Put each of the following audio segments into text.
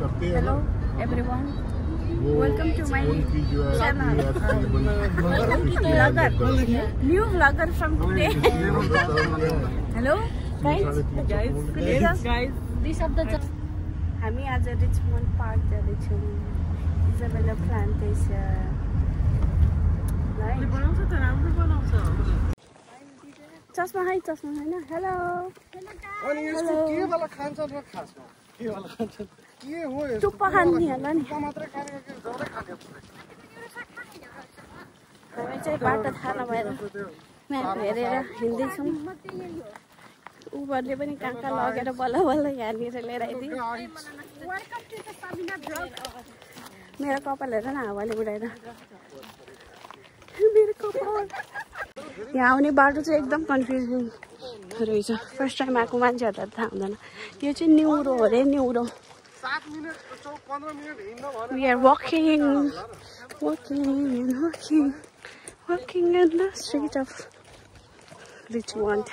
Hello everyone, welcome to my channel. New vlogger from today. Hello guys. This of the हामी आज Richmond Park जाँदैछौँ. Isabella Plantation. चस्मा है चस्मा हैन. हेलो अनि यसको के वाला खान्छ र खासमा के वाला खान्छ के हो यो टुप्पा खान्ने होला नि मात्रै खाने कि जरै खाने हामी चाहिँ बाटो थाहा नभएर म्याप हेरेर हिँड्दैछौँ. उबरले पनि कहाँ कहाँ लगेर बल्ल बल्ल यहाँनिर लिएर आइदियो. मेरो कपाल हेर न हावाले उडाएर. मेरो कपाल यहाँ आउने बाटो चाहिँ एकदम कन्फ्युजन रहेछ. फर्स्ट टाइम आएको मान्छेहरूलाई थाहा हुँदैन. यो चाहिँ न्युरो हो अरे. न्युरो 7 मिनेट 15 मिनेट हिँड्न भने we are walking in the street of Richmond.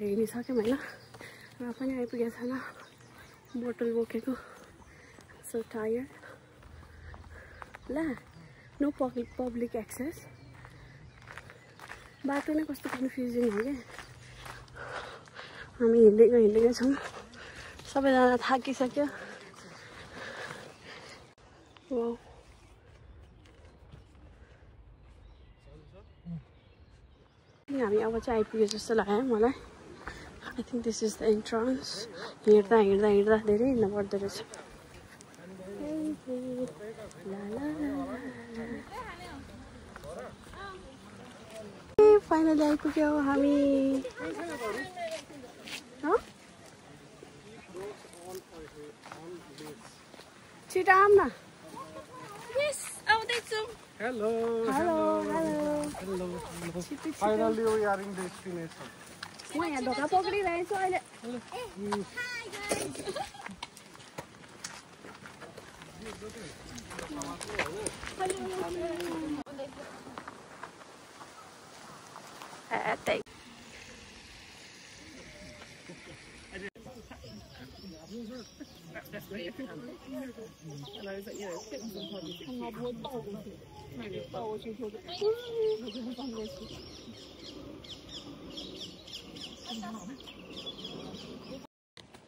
हिँडिसक्यौँ होइन. र पनि आइपुगेको छैन. बोतल बोकेको. So tired. ला नो पब्लिक एक्सेस. बाटो नै कस्तो कन्फ्युजन हो क्या. हामी हिँडेकै छौँ. सबैजना थाकिसक्यो. वाउ हामी अब चाहिँ आइपुग्यो जस्तो लाग्यो मलाई. I think this is the entrance. हिँड्दा धेरै हिँड्नु पर्दो रहेछ. फाइनली आइपुग्यो हामी. छिटो आउँ न. यस आउँदैछौँ. Hello finally we are in destination. म यहाँ ढोका पक्रिरहेछु अहिले.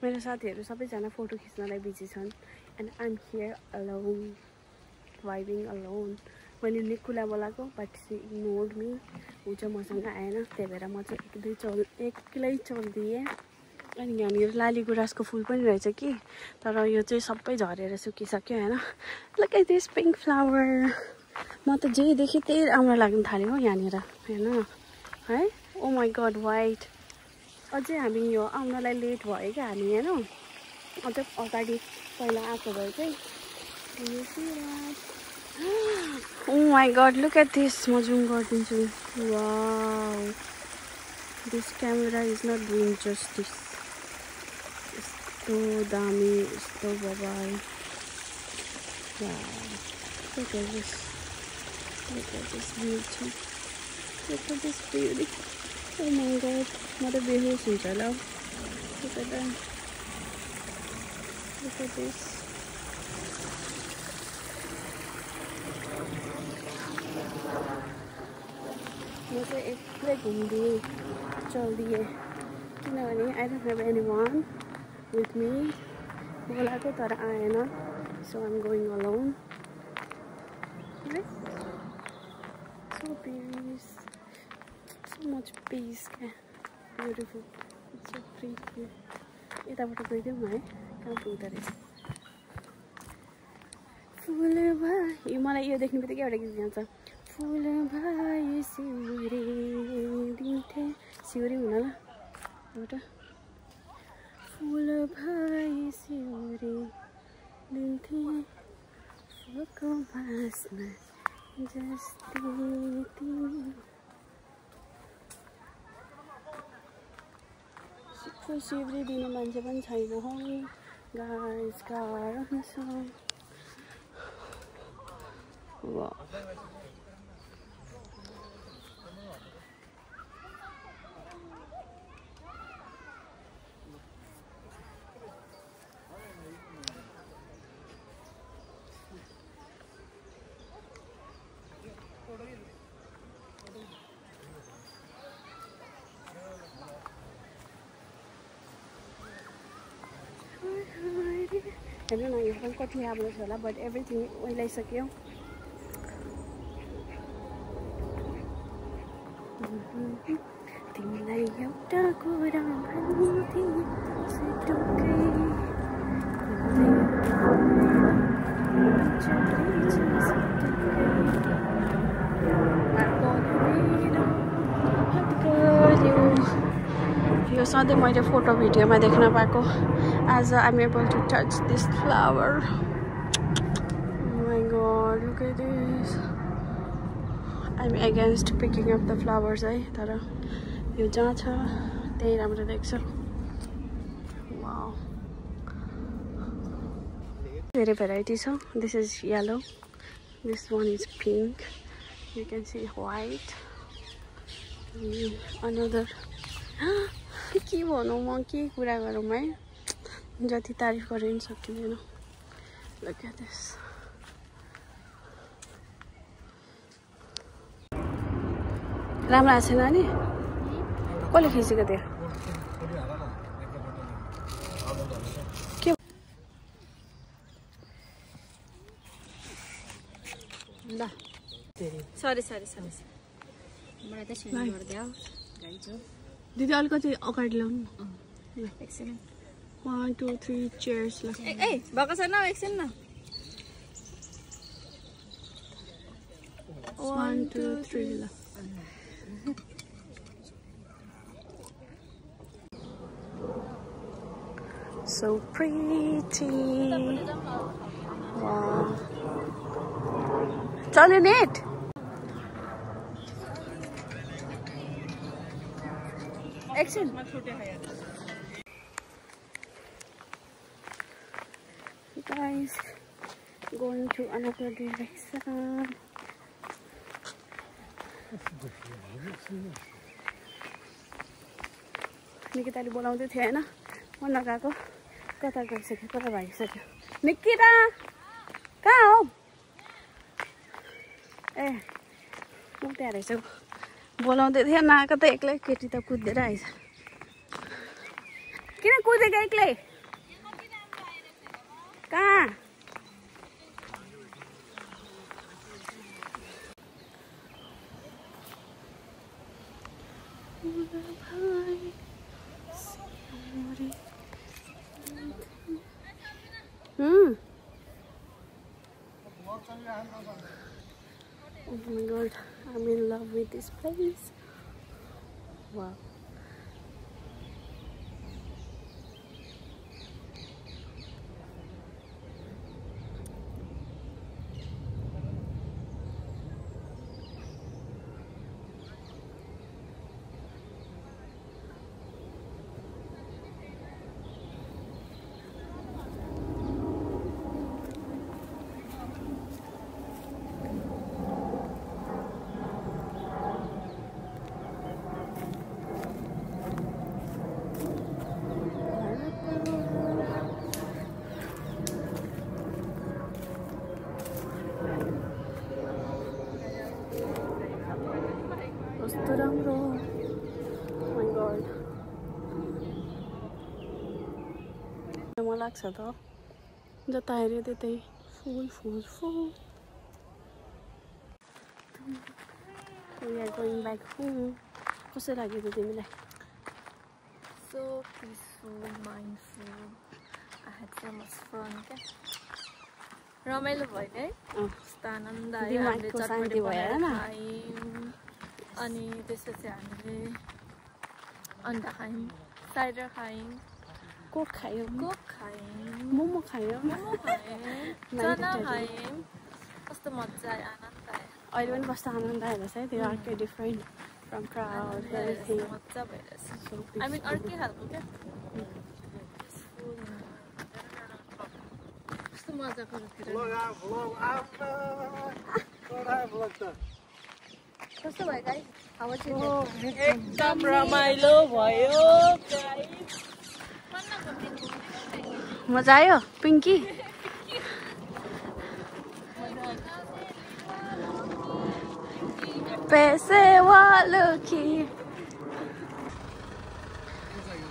मेरो साथीहरू सबैजना फोटो खिच्नलाई बिजी छन्. And I am here alone, vibing alone. मैले निकुलाई बोलाएको बट सी इग्नोर्ड मी. ऊ चाहिँ मसँग आएन. त्यही भएर म चाहिँ एक्लै चल्दिएँ. अनि यहाँनिर लाली गुराँसको फुल पनि रहेछ कि. तर यो चाहिँ सबै झरेर सुकिसक्यो होइन. Look at this pink flower. म त जे देखेँ त्यही राम्रो लाग्न थाल्यो यहाँनिर होइन है. ओ माई गड वाइट. अझै हामी यो आउनलाई लेट भयो क्या हामी होइन. अझै अगाडि पहिला आएको भए चाहिँ. Oh my god look at this. म जुम गरिदिन्छु. Wow this camera is not doing justice. यस्तो दामी यस्तो बबाल. Look at this beauty. Look at this beauty. Oh my god. म त बेहोस हुन्छ होला. Look at that. Look at this. म चाहिँ एक्लै घुम्दिएँ चल्दिएँ. किनभने I don't have anyone with me. बोलाएको तर आएन. So I'm going alone. Right? So peace. So much peace. Beautiful. It's so pretty. यताबाट गइदिउँ है. कहाँ पुग्दो रहेछ. फुल भयो. मलाई यो देख्ने बित्तिकै एउटा गीत गाउँछ. फुल भयो सिउरे दिन्थे. सिउरे हुन ल एउटा. फुल भयो सिउरे दिन्थे फुलको बासमा जस्तै तिमी. सिउरे दिने मान्छे पनि छैन हौ गाइस. गाह्रो हुन्छ. हेर्नु न यो पनि कति राम्रो छ होला बट एभ्रिथिङ ओइलाइसक्यो तिमीलाई एउटा कुरा भन्थे यो सधैँ मैले फोटो भिडियोमा देख्न पाएको आज I'm able to touch this flower. Oh my god, look at this. I'm against picking up the flowers है तर यो जहाँ छ त्यही राम्रो देख्छ वाउ धेरै भेराइटी छ this is yellow this one is pink you can see white another के भनौँ म के कुरा गरौँ है जति तारिफ गरेर पनि सकिँदैन look at this राम्रो आएको छैन नि कसले खिचेको त्यो के ल सरी मलाई त सेन्ड गरिदियो दिदी अलिकति अगाडि ल्याउनु एकछिन 1 2 3 चेयर्स ल ए भएको छैन एकछिन न 1 2 3 ल So pretty. Wow. Turn in it. Action. Guys, going to another direction. निकिताले बोलाउँदै थियो हैन म नगएको कता गइसक्यो कता भागिसक्यो निकिता कहाँ हो ए म त्यहाँ रहेछ बोलाउँदै थियो नआएको त एक्लै केटी त कुदेर आइछ किन कुदेको एक्लै कहाँ Oh my god, I'm in love with this place. Wow. मलाई लाग्छ त जता हेऱ्यो त्यतै फुल फुल फुल We are going back home. कस्तो लाग्यो त तिमीलाई? So peaceful, mindful. I had so much fun. रमाइलो भयो है? आनन्द आयो. दिमागको शान्ति भयो हैन? अनि त्यसपछि हामीले अन्डा खायौं, साइडर खायौं, कोक खायौं, मोमो खायौं, चना खायौं. कस्तो मज्जा आयो, आनन्द आयो. अहिले पनि कस्तो आनन्द आइरहेछ है त्यो अर्कै डिफरेन्ट फ्रम क्राउड एभ्रिथिङ मज्जा भइरहेछ. I mean अर्कै खालको क्या. कस्तो मज्जाको कस्तो भयो गाइस? हावा चाहिँ एकदम रमाइलो भयो गाइस. मजा आयो पिंकी? पैसे वालों की.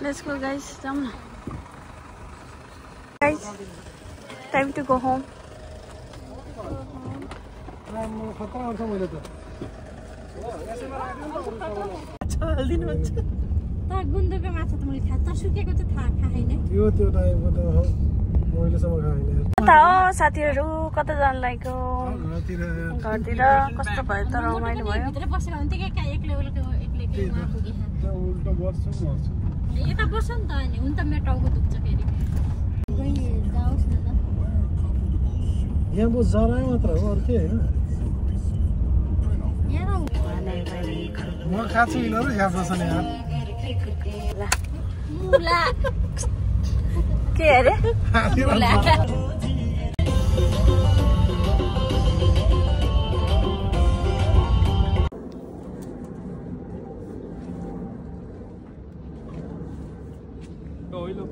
Let's go guys, जाऊँ ना. Guys, Time to go home. खतरा आउँछ मैले त गुन्द्रुकको माछा त मैले थाहा सुकेको चाहिँ थाहा खाएन त्यो टाइपको त महिलेसम्म खाएन कता हो साथीहरू कता जानु लागेको घरतिर कस्तो भयो त रमाइलो भयो भित्र बसेर हुन्थ्यो के एक्लै उल्टो गर्छु गर्छु यता बस नि त अनि हुन त मेरो टाउको दुख्छ फेरि जाओस् न त यहाँ बस जरा मात्र हो अरू के होइन म खाछु यिनीहरू यहाँ बस्छन् यहाँ मुला के अरे मुला ओइ लोक